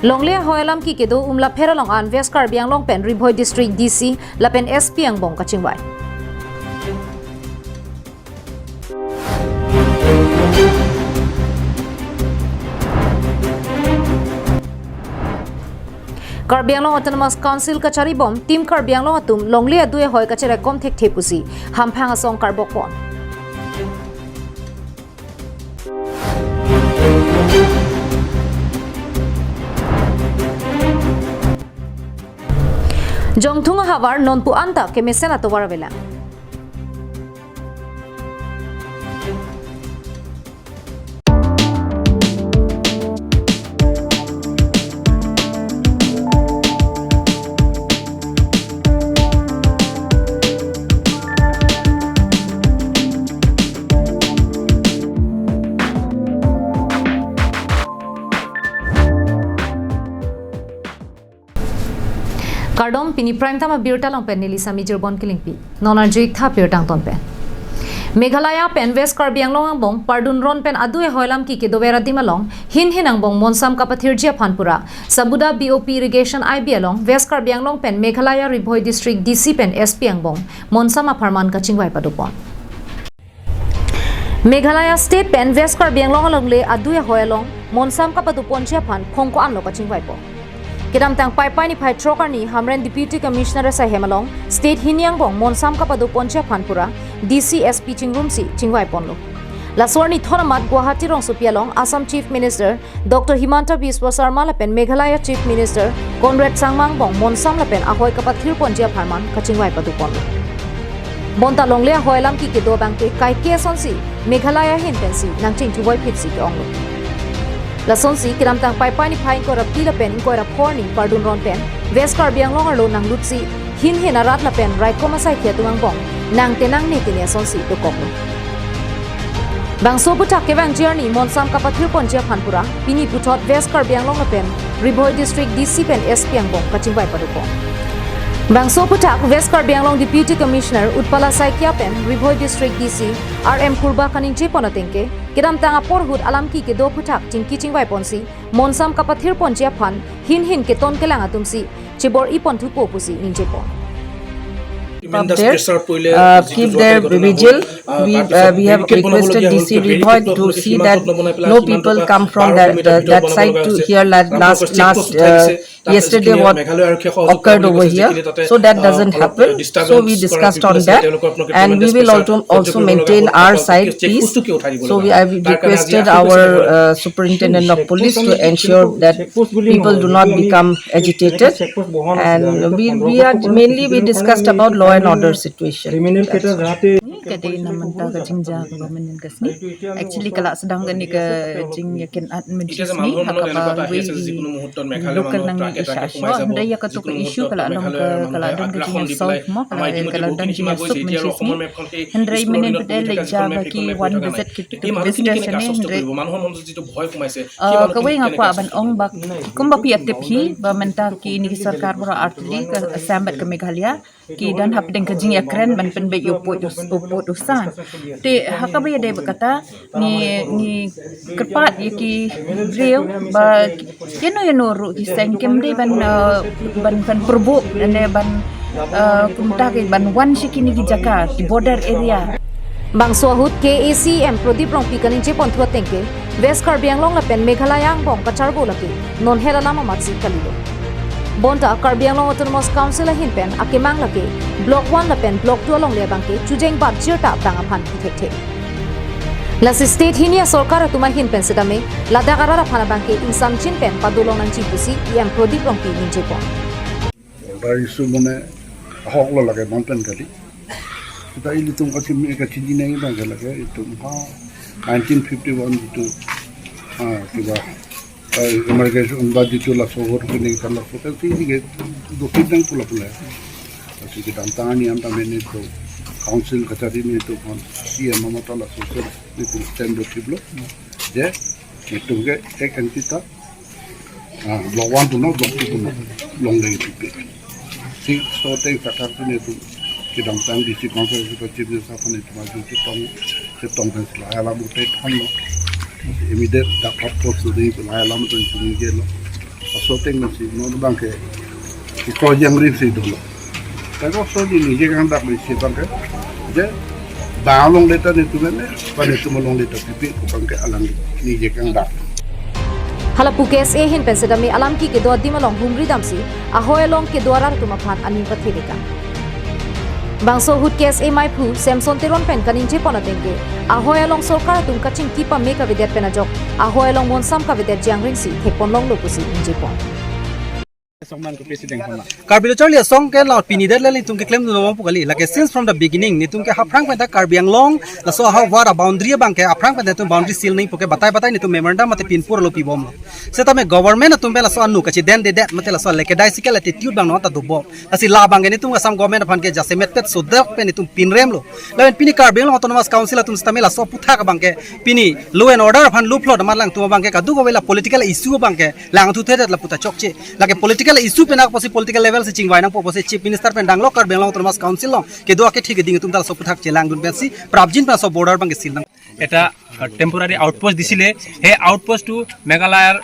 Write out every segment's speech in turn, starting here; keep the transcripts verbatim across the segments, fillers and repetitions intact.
Longle ahoi alam ki kedo Umlapher along an West Karbi Anglong pen Ri Bhoi District D C lapen S P angbong kachingvai. Karbi Anglong Autonomous Council kacharibom Team Karbi Anglong atum longle adui ahoi kacherekom thekthe pusi hamphang asong karbokpon. Jongthung ahavar nonpu anta kemesen atovar avelang. Kardom, pini Prime Time abirta along pen neli Sami Jirbon Killingpi. Non arju-ik tha abirta angton pen. Meghalaya pen West Karbi Anglong angbong pardun ron pen adui ahoi alam ki kedover adim along hin hin angbong monsam kapathirji aphan pura Sabuda B O P Irrigation I B along West Karbi Anglong pen Meghalaya Ri Bhoi District D C pen S P angbong monsam apharman kachingvai padopon. Meghalaya State pen West Karbi Anglong alongle adui ahoi along monsam kapadoponji aphan phongko anlo kachingvaipo. Kedamtang Paipai niphai throk arni Hamren Deputy Commissioner asaihem along State hini angbong monsam kapadoponji aphan pura D C S P chingrumsi chingvaiponlo. Laso arni thon amat Guwahati rongsopi along Assam Chief Minister Doctor Himanta Biswa Sarma lapen Meghalaya Chief Minister Conrad Sangma angbong monsam lapen ahoi kapathirponji apharman kachingvai padoponlo. Bonta longle ahoi alam ki kedo abangke kaike asonsi Meghalaya ahin pensi nangchingthuvoiphitsi ke-onglo. Lasonsi kedamtang Paipai niphai ingkoi ra phli lapen ingkoi ra pho arni pardun ron pen West Karbi Anglong arlo nanglutsi hin hin arat lapen raikom asaikhi atum angbong nangtenang ne tene asonsi dokoklo. Bangso aphuthak kevangji arni monsam kapathirponji aphan pura pini puthot West Karbi Anglong lapen Ri Bhoi District D C pen S P angbong kachingvai padopon. Bangso aphuthak West Karbi Anglong Deputy Commissioner Utpala Saikia pen Ri Bhoi District D C R M Purba kaningjepon atengke kedamtang apor ahut alam ki kedo aphuthak chingki chingvaiponsi monsam kapathirponji aphan hin hin keton kelang atumsi chebor-iponthupo pusi ningjepon. Up there, uh, keep their vigil. We, uh, we have requested D C Ri Bhoi to see that no people come from that, that, that side to here la-, last, last, uh, yesterday what occurred over here. So that doesn't happen. So we discussed on that, and we will also, also maintain our side peace. So we, I requested our, uh, superintendent of police to ensure that people do not become agitated. And we, we are mainly, we discussed about law and order situation. Kade namanta kachingja kaba manin kasni. Actually, kala sedang kani kachingyakin at menjisni, hakaba wei local nang ni isha asho. Hindai ya katu ka issue kala along ka, kala adon kachingya solve mo, kala, kala adon chingya sup menjisni. Hindai menen pedel le ja baki one visit ki visitor sene hindai. Uh, kawei nga kwa ban ong bak, kumba pi atip hi ba menta ki ni sorkar bora artli ka sambat ka Meghalaya ki dan hapdeng kajingya kren ban penbei yo put us-, yo put usan. Te hakaba ya dei bakata ni, ni kerpat ya ki briew ba yano yano ru ki seng kim dei ban, uh, ban, ban perbu ane ban, uh, kumta ke ban wan si kini ki jaka ki border area. Bangso ahut K A C M Prodip Rongpi kaningjeponthu atengke West Karbi Anglong lapen Meghalaya angbong kacharbo lake non hel alam amatsi kalilo. Bonta Karbi Anglong Autonomous Council ahin pen akemang lake Block one lapen Block two alongle abangke chujeng bat jirta tang aphan thekthe. Lasi state hini asorkar atum ahin pen setame ladak arat aphan abangke ingsamjin pen padolong nangji pusi E M Prodip Rongpi ningjepon. Border issue mane ahok lo lake bang pen kali. Kita ilitum kachimi kachini nang bang lake itum ha nineteen fifty-one jitu, ha, kiba, eh, emergency unba jitu laso hor kini kan laso kan si ini ke do pitang pula pula. Kasi kedamtang niam tame netum council kachari netum kan C M Mamata laso kan netum stand do tiblo. Je, netum ke ek entita Ah, Block one tu no, Block two tu no, longle pipe. Si so teng sathak tu netum kedamtang D C Council si pa Chief Minister aphan netum aju chetong, chetong pen si lahai alam utai than lo. Immediate dak hap post tu dei lahai alam tu chini je lo. Laso ateng pensi non abangke kekroijangri si dolo. Laso di nije kangdak pensi abangke, je bang alongle ta netum me, ba netum alongle ta pipi pu abangke alang nije kangdak. Hala pu K S A ahin pen setame alam ke kedo adim along humri damsi ahoi along kedo arat atum aphan aning pathedetang. Bangso ahut K S A maiphu Samson Teron pen kaningje pon ateng ke, ahoi along sorkar atum kachingki pame kavedet pen ajok ahoi along monsam kavedet jangring si thekpon longlo pusi ningje pon. Karbi Lo Charli Asong ke la pini det le netum keklem dun pu kali. Lake since from the beginning netum ke aphrang pen ta Karbi Anglong laso ahavar aboundary abangke aphrang pen netum boundary seal nangji pu ke batai batai netum memorandum mate pinpur lo pibomlo. Setame government atum pen laso anu kachedendedet mate laso lackadaisical attitude abang non ta dobom. Lasi labangke netum Assam government aphan ke jasemet pet sodak pen netum pinremlo. Lapen pini Karbi Anglong Autonomous Council atum setame laso aputhak abangke pini law and order aphan luphlot amat alangtum abangke kadokave la political issue abangke langthuthedet lapu ta chokche. Lake political issue pen ak pusi political level si chingvai nangpo pusi Chief Minister pen danglo Karbi Anglong Autonomous Council along kedo akethe keding atum ta laso aputhak chelangdun pensi prapjin pen laso border abangke seal nang. এটা, আহ, temporary outpost দিছিলে। সেই আউটপোষ্টটো মেঘালয়ৰ,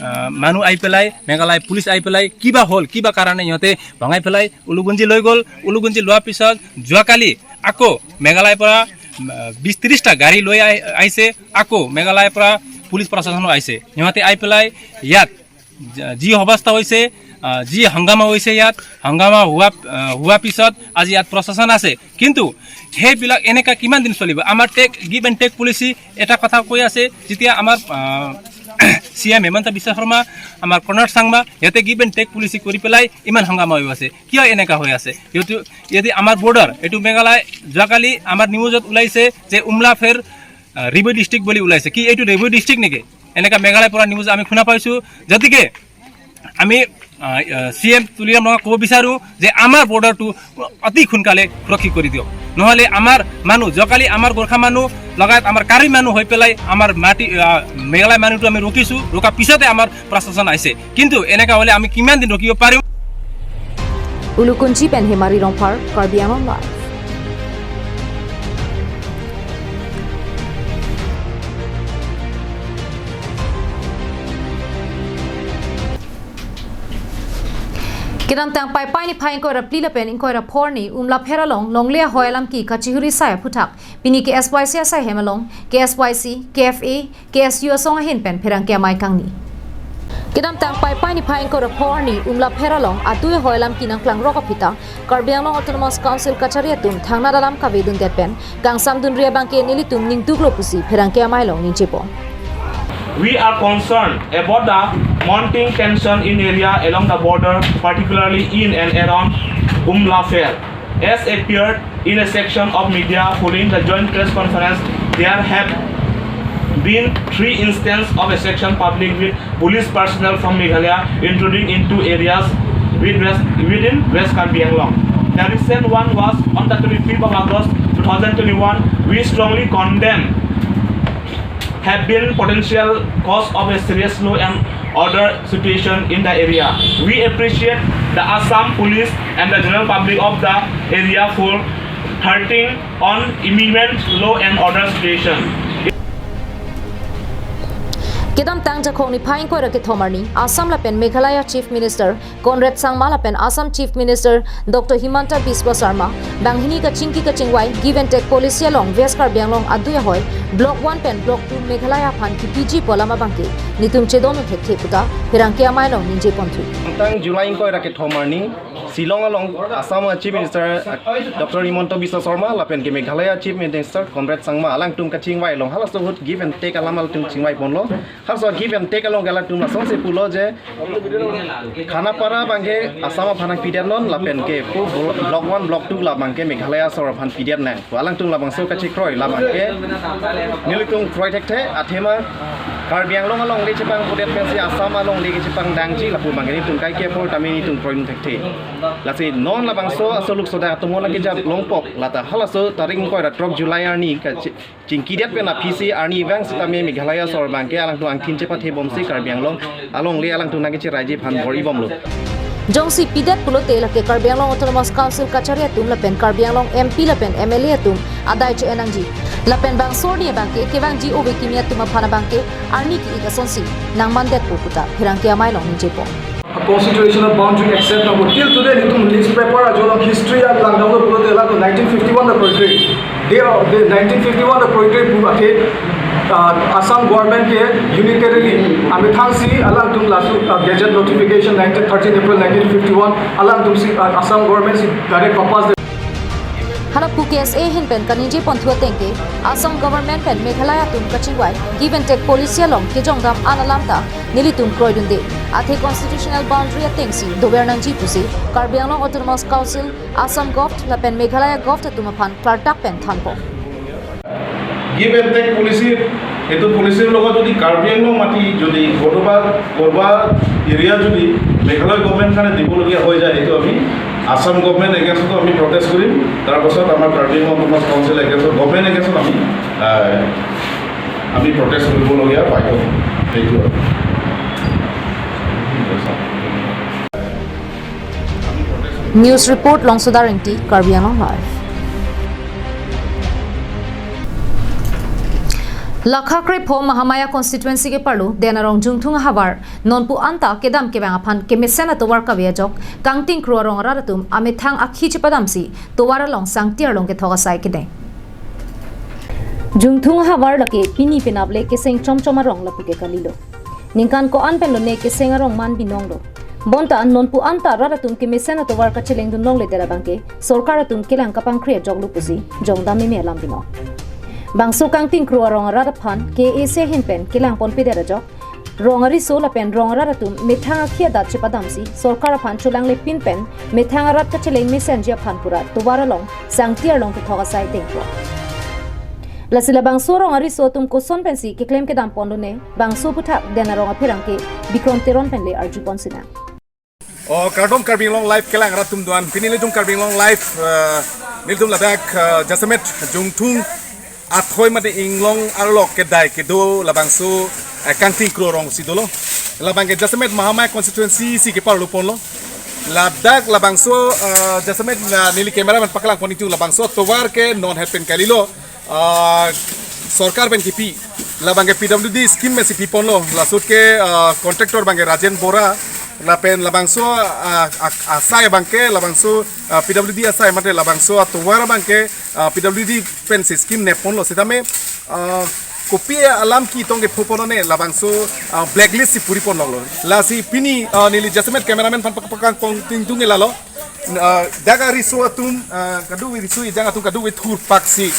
আহ, মানুহ আহি পেলাই, মেঘালয় পুলিচ আহি পেলাই কিবা হ'ল, কিবা কাৰণে সিহঁতে ভঙাই পেলাই উলুগুঞ্জি লৈ গ'ল। উলুগুঞ্জি লোৱাৰ পিছত যোৱাকালি আকৌ মেঘালয়ৰ পৰা, আহ, বিশ ত্ৰিশটা গাড়ী লৈ আহি-, আহিছে। আকৌ মেঘালয়ৰ পৰা পুলিচ প্ৰশাসনো আহিছে। সিহঁতে আহি পেলাই ইয়াত যা-, যি অৱস্থা হৈছে, আহ, যি হাংগামা হৈছে ইয়াত, হাংগামা হোৱা, আহ, হোৱা পিছত আজি ইয়াত প্ৰশাসন আছে। কিন্তু সেইবিলাক এনেকা কিমান দিন চলিব? আমাৰ take, give and take policy এটা কথা কৈ আছে, যেতিয়া আমাৰ, আহ, চি এম হিমন্ত বিশ্ব শৰ্মা, আমাৰ কনৰাড চাংমা, সিহঁতে গিভ এণ্ড টেক পলিচি কৰি পেলাই ইমান হাংগামা হৈ আছে। কিয় এনেকা হৈ আছে? সিহঁতে, সিহঁতে আমাৰ বৰ্ডাৰ, এইটো মেঘালয়, যোৱাকালি আমাৰ নিউজত ওলাইছে যে উমলাফেৰ, আহ, ৰিবি ডিষ্ট্ৰিক্ট বুলি ওলাইছে। কি এইটো ৰিবি ডিষ্ট্ৰিক্ট নেকি? এনেকা মেঘালয়ৰ পৰা নিউজ আমি শুনা পাইছো। গতিকে আমি, আহ, আহ, চি এম তুলিৰাম ৰঙাক ক'ব বিচাৰো যে আমাৰ বৰ্ডাৰটো অতি সোনকালে সুৰক্ষিত কৰি দিয়ক, নহ'লে আমাৰ মানুহ, যোৱাকালি আমাৰ গোৰ্খা মানুহ লগায়ত আমাৰ কাৰ্বি মানুহ হৈ পেলাই আমাৰ মাটি, আহ, মেঘালয় মানুহটো আমি ৰখিছো, ৰখাৰ পিছতে আমাৰ প্ৰশাসন আহিছে। কিন্তু এনেকা হ'লে আমি কিমান দিন ৰখিব পাৰিম? Ulukunchi pen Hemari Rongphar, Karbi Anglong Live. Kedamtang Paipai niphai ingkoi ra phli lapen ingkoi ra phongo arni Umlapher along longle ahoi alam ke kachihuri sai aphuthak pini K S Y C asai hem along K S Y C, K F A, K S U asong ahin pen pherangke amei kangni. Kedamtang Paipai niphai ingkoi ra phongo arni Umlapher along adui ahoi alam ke nangklangrok aphi ta Karbi Anglong Autonomous Council kachari atum thangnat alam kavedundet pen kangsamdunri abangke nelitum ningduklo pusi pherangke amei along ningjepo. We are concerned about the mounting tension in area along the border, particularly in and around Umlapher. As appeared in a section of media following the joint press conference, there have been three instances of a section public with police personnel from Meghalaya intruding into areas with West, within West Karbi Anglong. The recent one was on the twenty-fifth of August two thousand twenty-one. We strongly condemn have been potential cause of a serious law and order situation in the area. We appreciate the Assam Police and the general public of the area for hurting on immediate law and order situation. Kedamtang Jakhong niphai ingkoi ra kethom arni Assam lapen Meghalaya Chief Minister Conrad Sangma lapen Assam Chief Minister Doctor Himanta Biswa Sarma banghini kachingki kachingvai give and take policy along West Karbi Anglong adui ahoi Block one pen Block two Meghalaya aphan kipiji pu alam abangke nelitum chedondun thekthe puta pherangke amei along ningjeponthu. Tang July ingkoi ra kethom arni Shillong along Assam Chief Minister, uh, Doctor Himanta Biswa Sarma lapen ke Meghalaya Chief Minister Conrad Sangma alangtum kachingvai along halaso ahut give and take alam alangtum chingvaiponlo. Halaso give and take along ke alangtum lasonsi pulo je Khanapara abangke Assam aphan nangpidetnon lapen ke pu blo-, Block one, Block two labangke Meghalaya asor aphan pidet nang. Alangtum labangso kachekroi labangke nelitum kroi thekthe, athema Karbi Anglong alongle chepangpudet pensi Assam alongle kechepangdangji lapu abangke nelitum kaike apor tame nelitum kroidun thekthe. Lasi non labangso asoluk soda atum lake jap longpok lata halaso tarik ingkoi ra throk July arni kachi-, chingkidet pen aphi si arnivang sitame Meghalaya asor abangke alangtum angthin chepathebomsi Karbi Anglong alongle alangtum nangkecheraiji aphan bor-ibomlo. Jongsi pidet pulote lake Karbi Anglong Autonomous Council kachari atum lapen Karbi Anglong M P lapen M L A atum adai che-en nangji. Lapen bangso arni abangke kevangji ove kimi atum aphan abangke arni ki-ik asonsi nangmandetpo puta pherangke amei along ningjepon. A constitutional boundary accept nangpo. Till today nelitum list paper ajo along history along langdamlo pulote la nineteen fifty-one a-poetry. They are, the nineteen fifty-one a-poetry pu athe, uh, Assam government ke unilaterally amethang si alangtum laso, uh, gazette notification nineteen, thirteen April nineteen fifty-one alangtum si, uh, Assam government si direct kapass de. Hala pu K S A ahin pen kaningjeponthu ateng ke Assam government pen Meghalaya atum kachingvai give and take policy along kejongdam an alam ta nelitum kroidunde. Athe constitutional boundary atengsi dover nangji pusi Karbi Anglong Autonomous Council, Assam Govt lapen Meghalaya Govt atum aphan klardak pen thanpo. Give and take policy, এইটো পলিচিৰ লগত যদি কাৰ্বি আংলং মাটি যদি কোনোবা, কোনোবা এৰিয়া যদি মেঘালয় গভৰ্ণমেণ্ট কাৰণে দিবলগীয়া হৈ যায়, এইটো আমি আছাম গভৰ্ণমেণ্ট এগেইনষ্টতো আমি প্ৰটেষ্ট কৰিম। তাৰপাছত আমাৰ কাৰ্বি আংলং অট'নমাছ কাউন্সিল এগেইনষ্টত, গভৰ্ণমেণ্ট এগেইনষ্টত আমি, আহ, আমি প্ৰটেষ্ট কৰিবলগীয়া বাধ্য হ'ম। সেইটো আৰু। News report, Longsodar Ingti, Karbi Anglong Live. Lakha krepho Mahamaya constituency keparlo Denarong Jungthung ahavar nonpu anta kedam kevang aphan kemesen atovar kave ajok Kangting Kro arong arat atum amethang akhi chepadamsi tovar along sangti arlong kethok asai kedeng. Jungthung ahavar lake pini penap le keseng chomchom arong lapu ke kalilo. Ningkan ko-an pen lone keseng arong man binong lo. Bonta nonpu anta rat atum kemesen atovar kachelengdun longledet abangke sorkar atum kelang kapangkri ajok lo pusi jongdam meme alam binong. Bangso Kangting Kro arong arat aphan K A A C ahin pen kelangponpedet ajok rong ariso lapen rong arat atum methang akhi adat chepadamsi sorkar aphan cholanglepin pen methang arat kacheleng mesenji aphan pura tovar along sangti arlong kethok asai dengpo. Lasi labangso rong ariso atum koson pensi keklem kedam ponlone, bangso aputhak Denarong apherangke Bikrom Teron pen le arjupon sinang. O, kardom Karbi Anglong Live kelang rat atum doan. Pini nelitum Karbi Anglong Live, eh, nelitum ladak, eh, jasemet Jungthung athoi mate inglong arlok kedai kedo labangso, eh, Kangting Kro arong si dolo. Labangke jasemet Mahamaya constituency si keparlo ponlo. Ladak labangso, eh, jasemet, eh, neli cameraman paklangpon ingtung, labangso tovar ke non het pen kalilo. Ah, sorkar pen kipi, labangke P W D scheme pensi piponlo, laso ahut ke, ah, contractor abangke Rajen Bora, lapen labangso, ah, ak-, asai abangke labangso, ah, P W D asai mate labangso atovar abangke, ah, P W D pensi scheme nepponlo, sitame, ah, kopi alam ketong kepho ponlone labangso, ah, blacklist si puri ponlonglo. Lasi pini, ah, neli jasemet cameraman aphan pak-, paklangpon ingtung ke lalo. Ah, dak ariso atum, ah, kadokave riso ejang atum kadokave thurpaksi.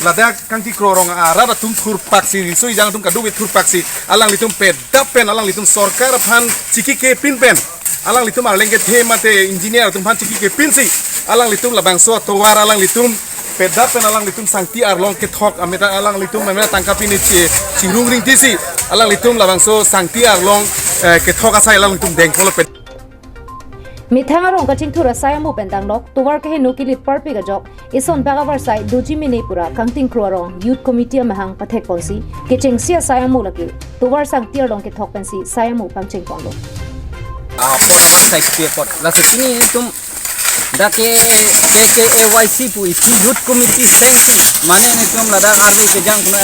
Ladak Kangting Kro arong arat atum thurpaksi, riso ejang atum kadokave thurpaksi. Alanglitum pedap pen, alanglitum sorkar aphan chikikepin pen, alanglitum arleng kethe mate engineer atum aphan chikikepinsi, alanglitum labangso atovar alanglitum pedap pen alanglitum sangti arlong kethok ameta alanglitum ameta tangka pine chi-, chirung ringtisi, alanglitum labangso sangti arlong, eh, kethok asai alanglitum dengponlo ped- Methang arong kachingthur asai amo pen danglok tovar keheno kilit parpik ajok ison bak avarsai doji mene pura Kangting Kro arong Youth Committee amahang pathekponsi kechengsi asai amo lake tovar sangti arlong kethok pensi sai amo pangchengponlo. Ah, sai kipi apot. Laso pini itum dak ke K K A Y C pu itum Youth Committee pensi mane itum ladak arni kejang kuna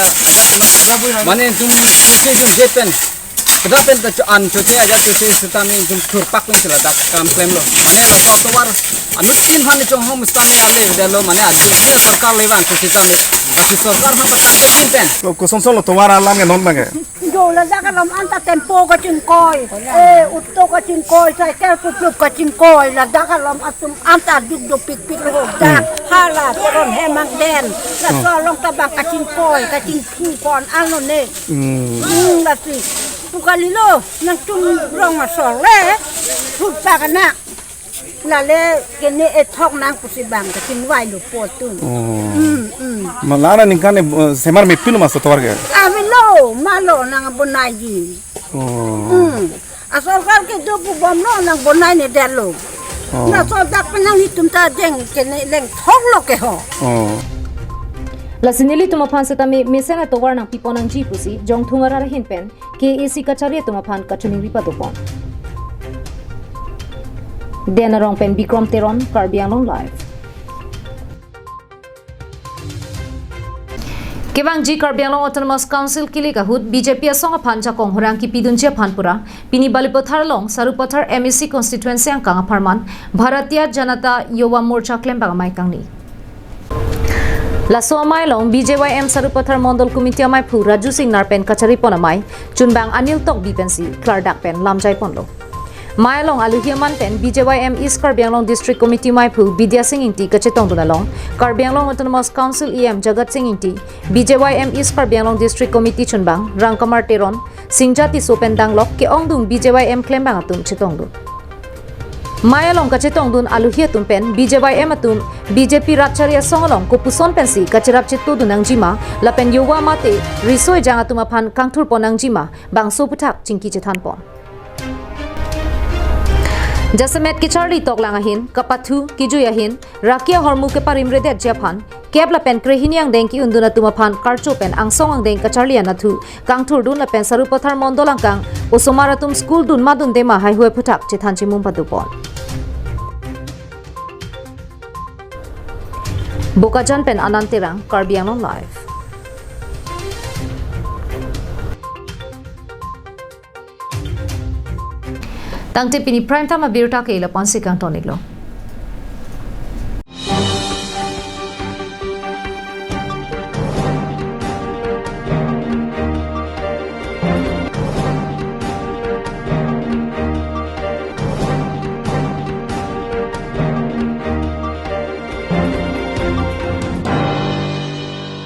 mane itum itum itum jepen. Kedap pen kecho-an choche aja choche sitame itum thurpak pen si ladak kam klemlo. Mane laso tovar anut tin han chonghong sitame ale delo mane ajo sina sorkar le vang choche sitame. Lasi sorkar aphan pakan tin pen. Lo kosonson lo tovar alam ke non mage. Jo ladak alom anta tempo kachingkoi, eh, auto kachingkoi, cycle kuplup kachingkoi, ladak alom atum anta duk duk pikpik lo dak. Hala, teron hemang den. Laso along tabang kachingkoi, kachingphu kon ano ne. Hmm, lasi. Pu kalilo, nangtum rong asor le, thurpak anak. Lale kene ethok nang pusi bang kachingvai lo po atum. Hmm, hmm. Malara ningkan, eh, semar mepin mas tovar ke? Avelo, malo nangbonaiji. Hmm. Asorkar kedo pu bomlo nangbonainedetlo. Laso dak pen nanglitum ta jeng kene lengthoklo ke ho. Lasi nelitum aphan sitame mesen atovar nangpipon nangji pusi Jungthung arat ahin pen K A A C kachari atum aphan kachiningri padopon. Denarong pen Bikrom Teron, Karbi Anglong Live. Kevangji Karbi Anglong Autonomous Council kilik ahut B J P asong aphan jakong horang kipidunji aphan pura, pini Balipathar along Sarupathar M A C constituency angkang apharman Bharatiya Janata Yuva Morcha klembang amei kangni. Laso amei along B J Y M Sarupathar Mondol Committee ameiphu Raju Singnar pen kacharipon amei chunbang Anil Tokbi pensi klardak pen lamjaiponlo. Mei along aluhi aman pen B J Y M East Karbi Anglong District Committee ameiphu Bidya Sing Ingti kachetongdun along, Karbi Anglong Autonomous Council E M Jagat Sing Ingti, B J Y M East Karbi Anglong District Committee chunbang Rangkamar Teron, Singja Tisso pen danglok ke-ongdung B J Y M klembang atum chetongdun. Mei along kachetongdun aluhi atum pen B J Y M atum B J P rat chari asong along kopuson pensi kacherap chetodun nangjima, lapen Yuva mate riso ejang atum aphan kangthurpon nangjima, bangso aphuthak chingki chethanpon. Jasemet kecharli toklang ahin, kapathu, kejui ahin, raki ahormu keparimredetji aphan, kep lapen krehini angdeng ke-undun atum aphan karcho pen angsong angdeng kacharli anatthu kangthurdun lapen Sarupathar Mondol angkang osomar atum school dun ma dunde ma haihui aphuthak chethan chimum padopon. Bokajan pen Anand Terang, Karbi Anglong Live. Tangte pini Prime Time abirta ke la-ansi kangton-iklo.